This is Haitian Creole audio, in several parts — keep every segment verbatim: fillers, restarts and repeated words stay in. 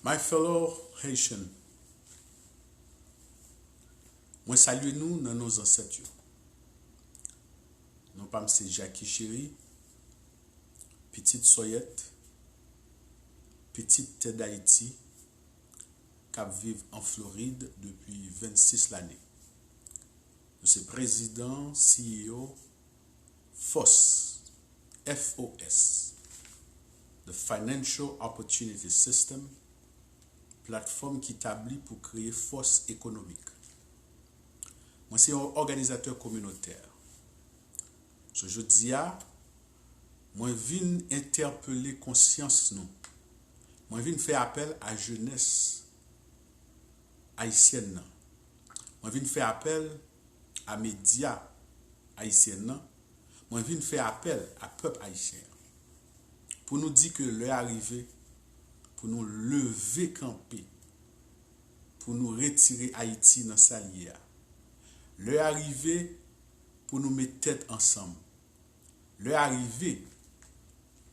My fellow Haitian, mwen salye nou nan non zansèt yo. Non pa m se Jackie Chéry, pitit Sòyèt, pitit tè Dayiti, k ap viv an Florid depi vennsis lane. Nou se prezidan, C E O, FOSS, F O S, The Financial Opportunity System, platfòm ki tabli pou kreye fòs ekonomik. Mwen se yon òganizatè kominotè. So, jodi a, mwen vin entèpele konsyans nou. Mwen vin fè apèl a jenès ayisyèn nan. Mwen vin fè apèl a medya ayisyèn nan. Mwen vin fè apèl a pèp ayisyen an. Pou nou di ke lè a rive pou nou leve kanpe, pou nou retire Ayiti nan sa l ye a. Lè a rive pou nou met tèt ansanm. Lè a rive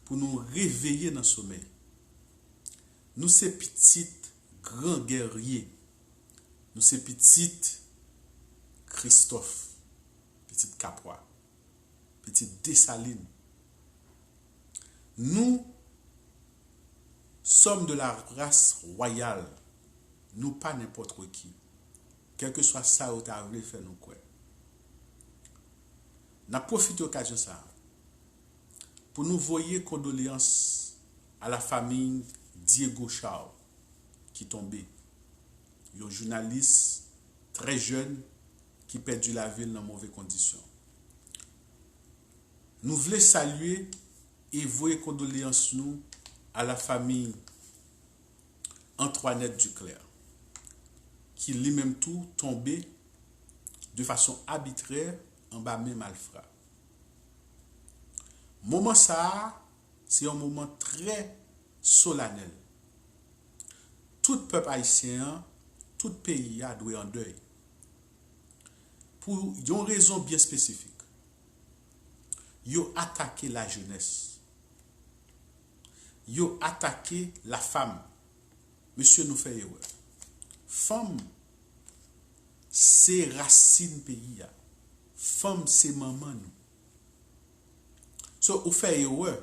pou nou reveye nan somèy. Nou se pitit gran gèrye. Nou se pitit Kristòf, pitit Kapwa, pitit Desalin. Nous sommes de la race royale. Nou pa nenpòt ki. Kèlkeswa sa yo ta vle fè nou kwè. N ap pwofite okazyon sa a pou nou voye kondoleyans a la famille Diego Charles ki tonbe, yon jounalis trè jèn ki pèdi lavi l nan move kondisyon. Nou vle salye e voye kondoleyans nou a la famille Antoinette Duclair, ki li menm tou tonbe de fason abitrè anba men malfra. Moman sa a, se yon moman trè solanèl. Tout pèp ayisyen an, tout peyi a dwe an dèy. Pou yon rezon byen espesifik, yo atake lajenès. Yo atake lafam. Mesye, nou fè erè. Fanm se rasin peyi a. Fanm se manman nou. So, ou fè erè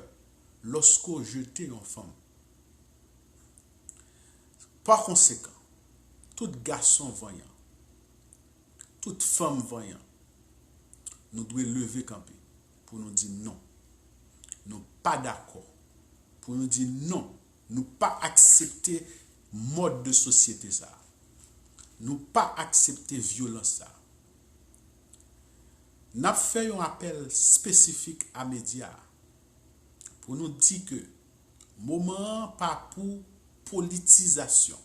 lòske w jete yon fanm. Pa konsekan, tout gason vanyan, tout fanm vanyan, nou dwe leve kanpe pou nou di non. Nou pa dakò. Pou nou di non. Nou pa aksepte mòd de sosyete sa a. Nou pa aksepte vyolans sa a. N ap fè yon apèl espesifik a medya a pou nou di ke moman an pa pou politizasyon.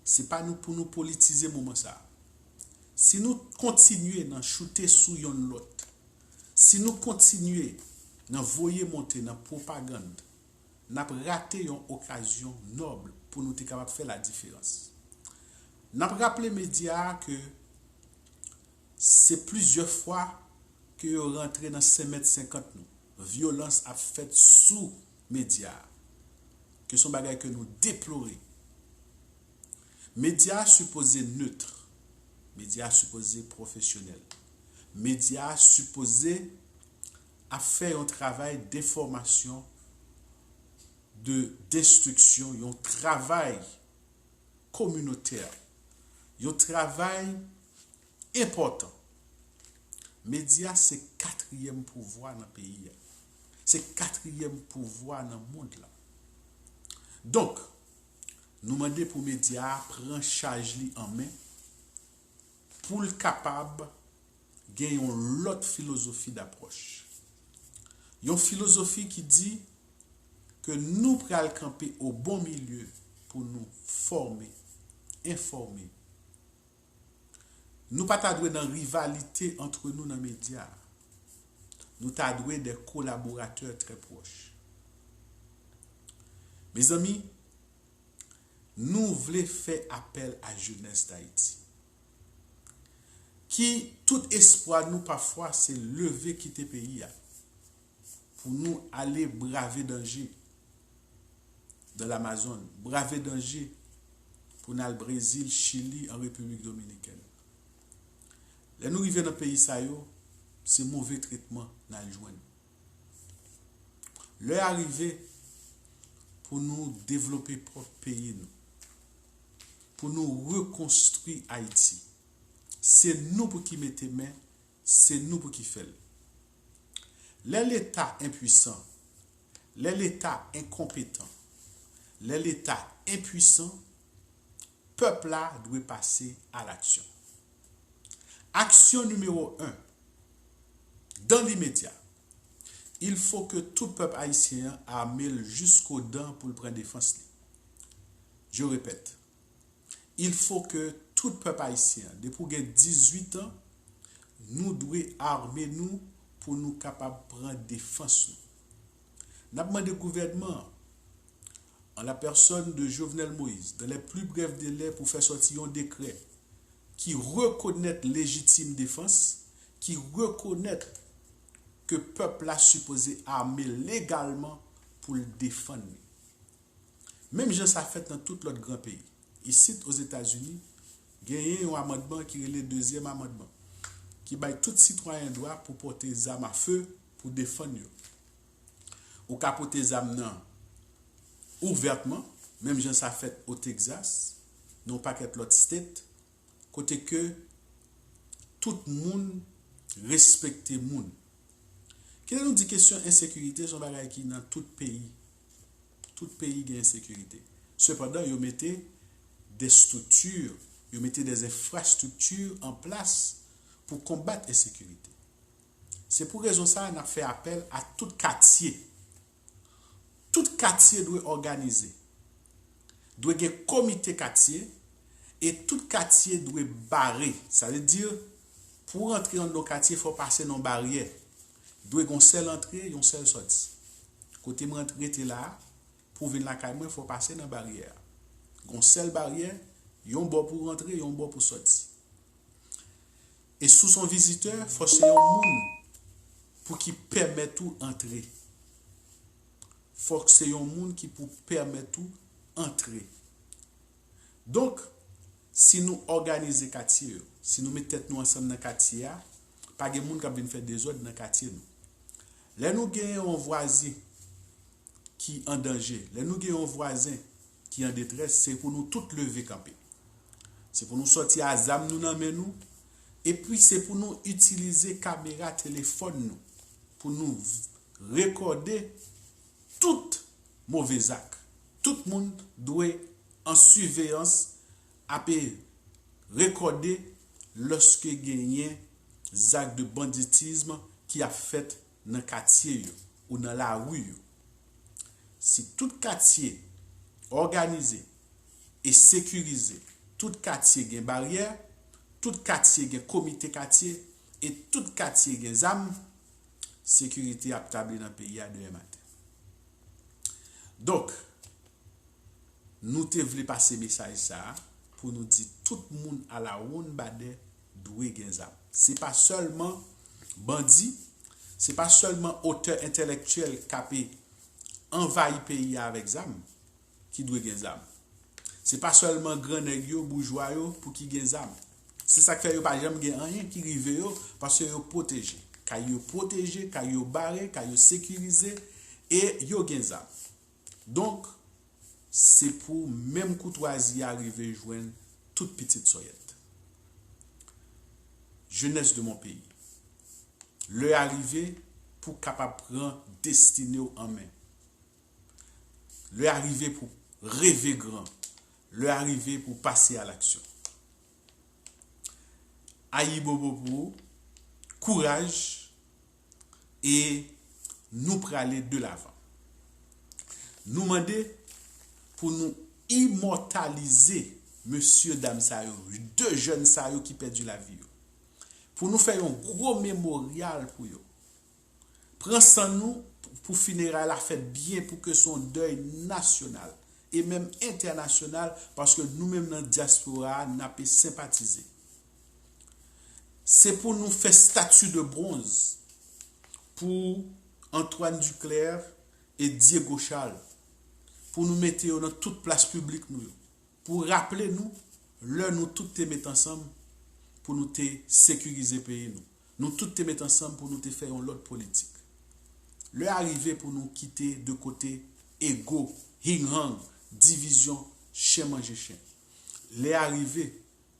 Se pa nou pou nou politize moman sa a. Si nou kontinye nan choute sou yonn lòt, si nou kontinye nan voye monte nan pwopagann, n ap rate yon okazyon nòb pou nou te kapab fè ladiferans. N ap raple medya a ke se plizyè fwa ke yo rantre nan sentimèt senkant nou. Vyolans ap fèt sou medya a, ke se yon bagay ke nou deplore. Medya a sipoze neutre. Medya a sipoze pwofesyonèl. Medya a sipoze ap fè yon travay denfòmasyon, de, denstriksyon, yon travay kominotè, yon travay enpòtan. Medya se katriyèm pouvwa nan peyi a. Se katriyèm pouvwa nan mond la. Donk, nou mande pou medya a pran chaj li an men pou l kapab gen yon lòt filozofi dapwòch. Yon filozofi ki di ke nou pral kanpe o bon milye pou nou fòme, enfòme. Nou pa ta dwe nan rivalite antre nou nan medya. Nou ta dwe de kolaboratè trè pwòch. Mezanmi, nou vle fè apèl a jenès Dayiti, ki tout espwa nou pafwa se leve kite peyi a. pou nou ale brave danje dans l'Amazone, brave danje pou n al Brezil, Chili, an Repiblik Dominikèn. Lè nou rive nan peyi sa yo, se move tretman n al jwenn. Lè a rive pou nou devlope pwòp peyi nou, pou nou rekonstwi Ayiti. Se nou pou ki mete men, se nou pou ki fè l. Lè Leta enpwisan, lè Leta enkonpetan, lè Leta enpwisan, pèp la dwe pase a laksyon. Aksyon nimewo en, dans l'immédiat, il faut que tout pèp ayisyen an ame l jiskodan pou l pran defans li. Je répète, il faut que tout pèp ayisyen an, depi w gen dizuit an, nou dwe ame nou pou nou kapab pran defans nou. N ap mande gouvènman an, en la personne de Jovenel Moïse, dans les plus brefs délais pou fè sòti yon dekrè ki rekonèt lejitim defans, ki rekonèt ke pèp la sipoze ame legalman pou l defann li. Menm jan sa fèt nan tout lòt gran peyi. Isit, Ozetazini, genyen yon amandman ki rele dezyèm amandman, ki bay tout sitwayen dwa pou pote zam a fe pou defann yo. Ou ka pote zam nan ouvètman, menm jan sa fèt o Texas, nan yon pakèt lòt state, kote ke tout moun respekte moun. Kite nou di kesyon ensekirite se yon bagay ki nan tout peyi. Tout peyi gen ensekirite. Sepandan, yo mete de strikti, yo mete de enfrastrikti an plas pou konbat ensekirite. Se pou rezon sa a n ap fè apèl a tout katye. Tout katye dwe òganize. Dwe gen komite katye e tout katye dwe bare. Sa vle di, pou w rantre anndan yon katye, fò w pase nan yon baryè. Dwe gen yon sèl antre, yon sèl sòti. Kote mwen rete la a, pou w vin lakay mwen, fò w pase nan baryè a. Gen yon sèl baryè, yon bò pou w rantre, yon bò pou w sòti. E si w se yon vizitè, fò se yon moun pou ki pèmèt ou antre. Fòk se yon moun ki pou pèmèt ou antre. Donk, si nou òganize katye yo, si nou met tèt nou ansanm nan katye a, pa gen moun k ap vin fè dezòd nan katye nou. Lè nou gen yon vwazi ki an danje, lè nou gen yon vwazen ki an detrès, se pou nou tout leve kanpe. Se pou nou sòti a zam nou nan men nou, epi se pou nou itilize kamera telefòn nou pou nou rekòde tout move zak. Tout moun dwe an siveyans, ape rekòde lòske genyen zak de banditism ki ap fèt nan katye yo ou nan lari yo. Si tout katye òganize e sekirize, tout katye gen baryè, tout katye gen komite katye e tout katye gen zam, sekirite ap tabli nan peyi a demen maten. Donk, nou te vle pase mesaj sa a pou nou di tout moun alawonnbadè dwe gen zam. Se pa sèlman bandi, se pa sèlman otè entèlektyèl k ape anvayi peyi a avèk zam ki dwe gen zam. Se pa sèlman gran nèg yo, boujwa yo, pou ki gen zam. Se sa k fè yo pa janm gen anyen ki rive yo, paske yo pwoteje. Kay yo pwoteje, kay yo bare, kay yo sekirize, e yo gen zam. Donk, se pou menm koutwazi a rive jwenn tout pitit sòyèt. Jeunesse de mon pays, lè a rive pou kapab pran destine w an men. Lè a rive pou reve gran. Lè a rive pou pase a laksyon. Ayibobo pou ou, kouraj, e nou prale de lavan. Nou mande pou nou imòtalize mesye dam sa yo, de jèn sa yo ki pèdi lavi yo. Pou nou fè yon gwo memoryal pou yo. Pran san nou pou fineray la fèt byen, pou ke se yon dèy nasyonal e menm entènasyonal, paske nou menm nan dyaspora a, n ape senpatize. Se pou nou fè stati de bronz pou Antoine Duclair e Diego Charles, pou nou mete yo nan tout plas piblik nou yo, pou raple nou lè nou tout te met ansanm pou nou te sekirize peyi nou. Nou tout te met ansanm pou nou te fè yon lòt politik. Lè a rive pou nou kite de kote ego, hinghang, divizyon, chen manje chen. Lè a rive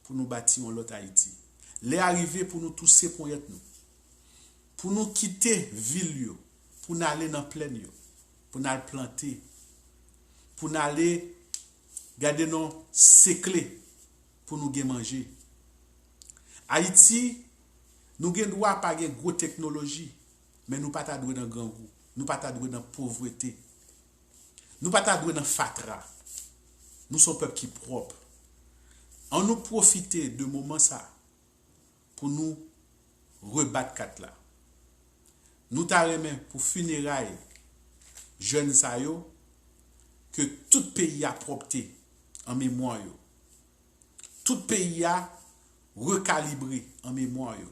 pou nou bati yon lòt Ayiti. Lè a rive pou nou touse ponyèt nou. Pou nou kite vil yo, pou n ale nan plèn yo, pou n al plante, pou n ale gade non sekle pou nou gen manje. Ayiti, nou gen dwa pa gen gwo teknoloji, men nou pa ta dwe nan grangou, nou pa ta dwe nan povrete, nou pa ta dwe nan fatra. Nou se yon pèp ki pwòp. An nou pwofite de moman sa pou nou rebat kat la. Nou ta renmen pou fineray jèn sa yo, ke tout peyi a pwòpte an memwa yo. Tout peyi a rekalibre an memwa yo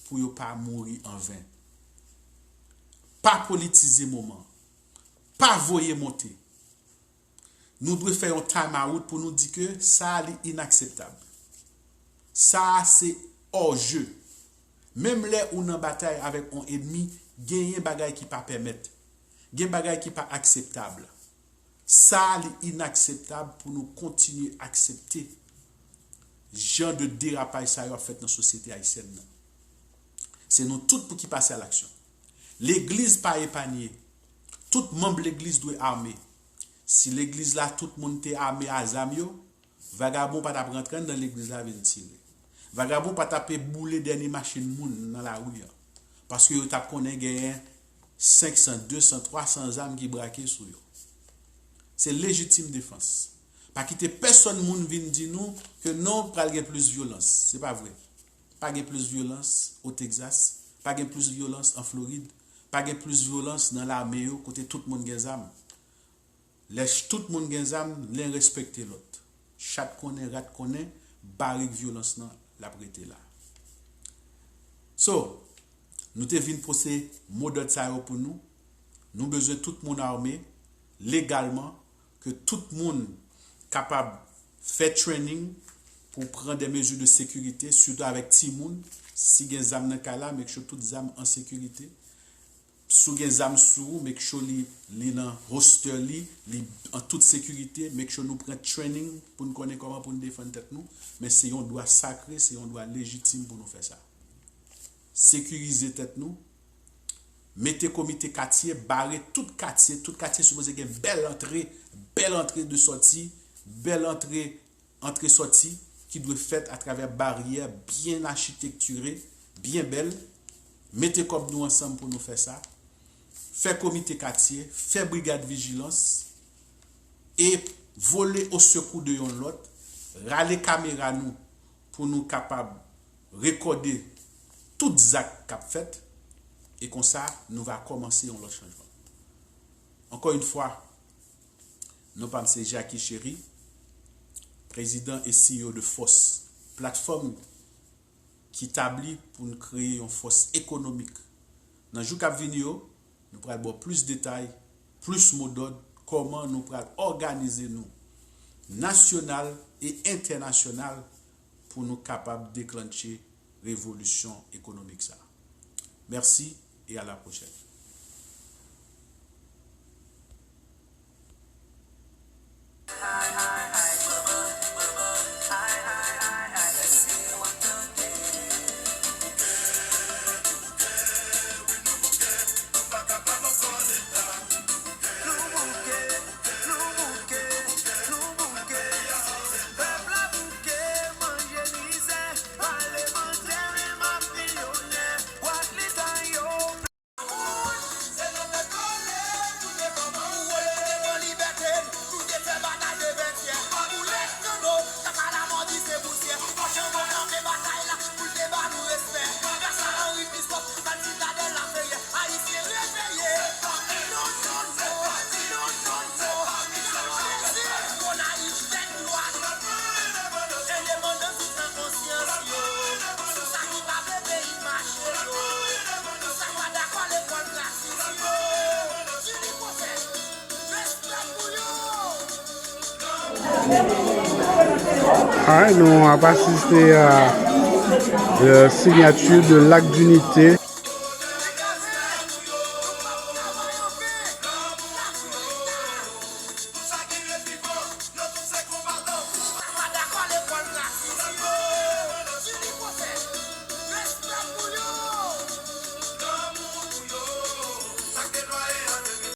pou yo pa mouri anven. Pa politize moman. Pa voye monte. Nou dwe fè yon time out pou nou di ke sa a li inakseptab. Sa a se hors jeu. Menm lè ou nan batay avèk yon enmi, genyen bagay ki pa pèmèt. Gen bagay ki pa akseptab. Sa a li inakseptab pou nou kontinye aksepte jan de derapaj sa yo ap fèt nan sosyete ayisyèn nan. Se nou tout pou ki pase a laksyon. Legliz pa epanye. Tout manm legliz dwe ame. Si legliz la tout moun te ame a zam yo, vagabon pa t ap rantre anndan legliz la vin tire. Vagabon pa t ap boule dènye machin moun nan lari an. Paske yo t ap konnen genyen senk san, de san, twa san zam ki brake sou yo. Se lejitim defans. Pa kite pèsonn moun vin di nou ke non, pral gen plis vyolans. Se pa vre. Pa gen plis vyolans o Texas. Pa gen plis vyolans an Florid. Pa gen plis vyolans nan lame yo kote tout moun gen zam. Lè ch- tout moun gen zam, len respekte lòt. Chat konnen, rat konnen, barik vyolans nan, l ap rete la. So, nou te vin pote modòd sa yo pou nou. Nou bezwen tout moun ame legalman, ke tout moun kapab fè training pou pran de mezi de sekirite, sitou avèk timoun. Si gen zam nan kay la, make sure tout zam an sekirite. Si w gen zam sou ou, make sure li, li nan holster li, li an tout sekirite. Make sure nou pran training pou n konnen kòman pou n defann tèt nou. Men se yon dwa sakre, se yon dwa lejitim pou nou fè sa. Sekirize tèt nou. Mete komite katye, bare tout katye. Tout katye sipoze gen bèl antre, bèl antre de sòti, bèl antre antre sòti ki dwe fèt atravè baryè byen achitektire, byen bèl. Mete kòb nou ansanm pou nou fè sa. Fè komite katye, fè brigad vijilans, e vole o sekou de yonn lòt, rale kamera nou pou nou kapab rekòde tout zak k ap fèt, e konsa nou va kòmanse yon lòt chanjman. Encore une fois, non pa m se Jacky Chéry, prezidan e C E O de Fòs, platfòm ki tabli pou n kreye yon fòs ekonomik. Nan jou k ap vini yo, nou pral ba w plis detay, plis modòd, kòman nou pral òganize nou nasyonal e entènasyonal pou nou kapab deklantche revolisyon ekonomik sa. Mèsi e a la pwochèn. Alright, nou ap asiste a euh, signature de l'acte d'unité.